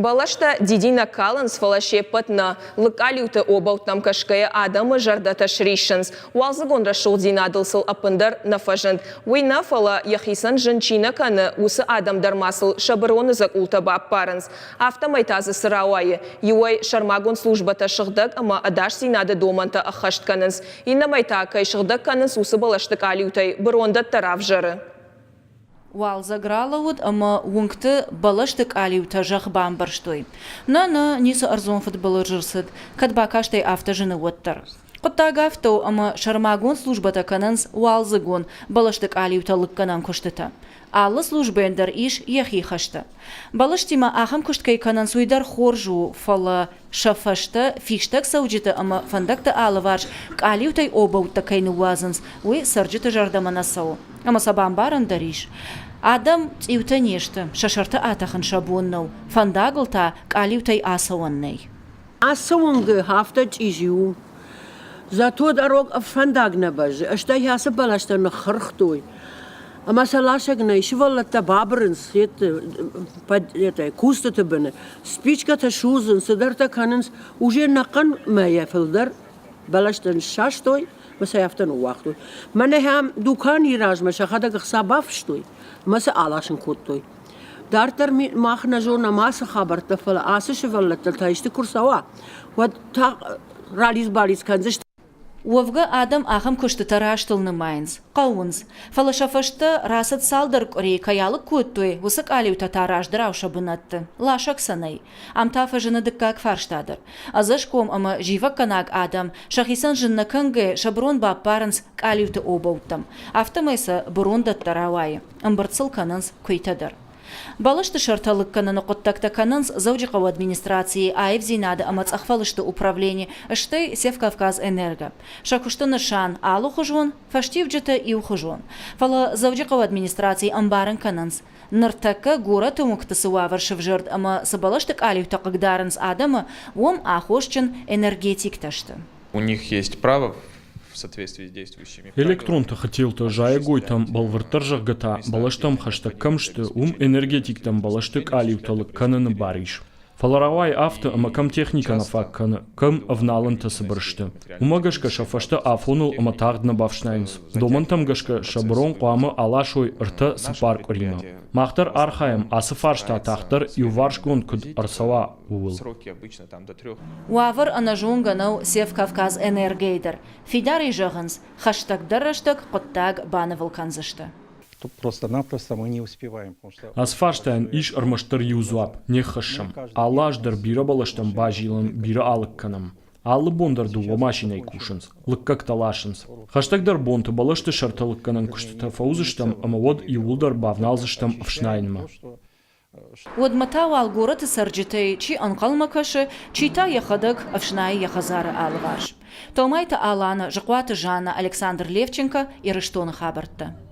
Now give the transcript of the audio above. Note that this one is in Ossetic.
Бӕлӕстӕ дидинӕг калынц, фӕлӕ се ппӕт нӕ. Лыгкъалиуты обӕуттӕм кӕсгӕйӕ адӕмы зӕрдӕтӕ сриссынц. Уалдзыгон рӕсугъддзинадыл сыл ӕппындӕр нӕ фӕзынд. Уый нӕ, фӕлӕ йӕхицӕн зын чи нӕ кӕны, уыцы адӕм дӕр ма сыл сӕ быроны дзӕкъултӕ баппарынц. Афтӕмӕй та дзы цы рауайы? Иуӕй, сӕрмагонд службӕтӕ сыгъдӕг ӕмӕ ӕдасдзинады домӕнтӕ ӕххӕст кӕнынц, иннӕмӕй та, кӕй сыгъдӕг кӕнынц, уыцы бӕлӕсты къалиутӕй бырондӕттӕ равзӕры. Уалдзӕг ралӕууыд ӕмӕ уынгты бӕлӕсты къалиутӕ зӕхх бамбӕрзтой. Нӕ, нӕ, ницы ӕрдзон фыдбылыз ӕрцыд, кӕд бакастӕй афтӕ зыны, уӕддӕр. Хъуыддаг афтӕ у, ӕмӕ сӕрмагонд службӕтӕ кӕнынц уалдзыгон бӕлӕсты къалиутӕ лыггӕнӕн куыстытӕ. Алы службӕйӕн дӕр ис йӕхи хӕстӕ. Бӕлӕстимӕ ахӕм куыст кӕй кӕнынц, уый дӕр хорз у, фӕлӕ сӕ фӕстӕ фистӕг цӕуджыты ӕмӕ фӕндӕгты алыварс къалиутӕй обӕуттӕ кӕй ныууадзынц, уый цӕрджыты зӕрдӕмӕ нӕ цӕуы. Ӕмӕ сӕ бамбарӕн дӕр ис. Адӕм цъиутӕ не сты, сӕ сӕрты атӕхын сӕ бон нӕу, фӕндагыл та къалиутӕй ацӕуӕн нӕй. Ацы уынгы афтӕ чъизи у. Зато дорог фӕндаг нӕ бӕззы, стӕй ацы бӕлӕстӕ ныххырхтой. Ӕмӕ сӕ ласӕг нӕй, сывӕллӕттӕ бабырынц кустыты быны, спичкӕтӕ судзынц, цыдӕртӕ кӕнынц. Уже нӕхъӕн мӕйӕ фылдӕр бӕлӕстӕ ныссастой ӕмӕ сӕ афтӕ ныууагътой. Мӕнӕ ахӕм дуканийы размӕ сӕхӕдӕг ӕхца бафыстой ӕмӕ сӕ аласын кодтой. Дарддӕр мах нӕ зонӕм ацы хабӕрттӕ, фӕлӕ ацы сывӕллӕттӕ та исты куы рцӕуа, уӕд та ралидз-балидз кӕндзысты. Уӕвгӕ адӕм ахӕм куыстытӕ растыл нымайынц, хъӕуынц. Фӕлӕ сӕ фӕстӕ рацыд цалдӕр къуырийы кӕй алыг кодтой, уыцы къалиутӕ та раздӕрау сӕ бынӕтты. Ласӕг сӕ нӕй. Ам та фӕзыны дыккаг фарста дӕр. Ӕдзӕсгом ӕмӕ зивӕггӕнаг адӕм сӕхицӕн зын нӕ кӕнгӕ сӕ бырон баппарынц къалиуты обӕуттӕм. Афтӕмӕй сӕ бырондӕттӕ рауайы. Ӕмбырд сыл кӕнынц куыйтӕ дӕр. Бӕлӕсты сӕртӕ лыг кӕныны хъуыддӕгтӕ кӕнынц Дзӕуджыхъӕуы администрацийы аивдзинады ӕмӕ цъӕхфӕлысты управлени, стӕй Севкавказэнерго. Сӕ куысты нысан алыхуызон, фӕстиуджытӕ иухуызон. Фӕлӕ Дзӕуджыхъӕуы администрацийы ӕмбарын кӕнынц, ныртӕккӕ горӕты уынгты цы уавӕр сывзӕрд ӕмӕ цы бӕлӕсты къалиутӕ хъыгдарынц адӕмы, уым аххосджын энергетиктӕ сты. У них есть право Электрон тыхы телтӕ зайӕгойтӕм, бӕлвырддӕр зӕгъгӕ та, бӕлӕстӕм хӕстӕг кӕм сты, уым энергетиктӕм бӕлӕсты къалиутӕ лыг кӕныны бар ис. Фӕлӕ рауайы афтӕ, ӕмӕ кӕм техникӕ нӕ фаг кӕны, кӕм ӕвналӕнтӕ цыбыр сты. Уымӕ гӕсгӕ сӕ фӕстӕ афоныл ӕмӕ тагъд нӕ бафснайынц. Домӕнтӕм гӕсгӕ сӕ бырон хъуамӕ аласой ӕртӕ-цыппар къуыримӕ. Мах дӕр архайӕм, ацы фарста тагъддӕр иуварсгонд куыд ӕрцӕуа, ууыл. Уавӕр ӕнӕзонгӕ нӕу Севкавказэнерго-йы дӕр. Фидарӕй зӕгъынц, хӕстӕгдӕр рӕстӕг хъуыддаг банывыл кӕндзысты. Ацы фарстайӕн ис ӕрмӕстдӕр иу дзуапп – не ххӕссӕм. Алы аз дӕр бирӕ бӕлӕстӕм базилӕм, бирӕ алыг кӕнӕм. Алы бон дӕр дыууӕ машинӕйы кусынц, лыггӕгтӕ ласынц. Хӕстӕгдӕр бонты бӕлӕсты сӕртӕ лыггӕнӕн куыстытӕ фӕуыдзыстӕм ӕмӕ уӕд иууылдӕр бавналдзыстӕм ӕфснайынмӕ. Уӕдмӕ та уал горӕты цӕрджытӕй чи ӕнхъӕлмӕ кӕсы, чи та йӕхӕдӕг ӕфснайы йӕ хӕдзары алыварс. Томайты Алана, Зыхъуаты Жанна, Александр Левченко, Ирыстоны хабӕрттӕ.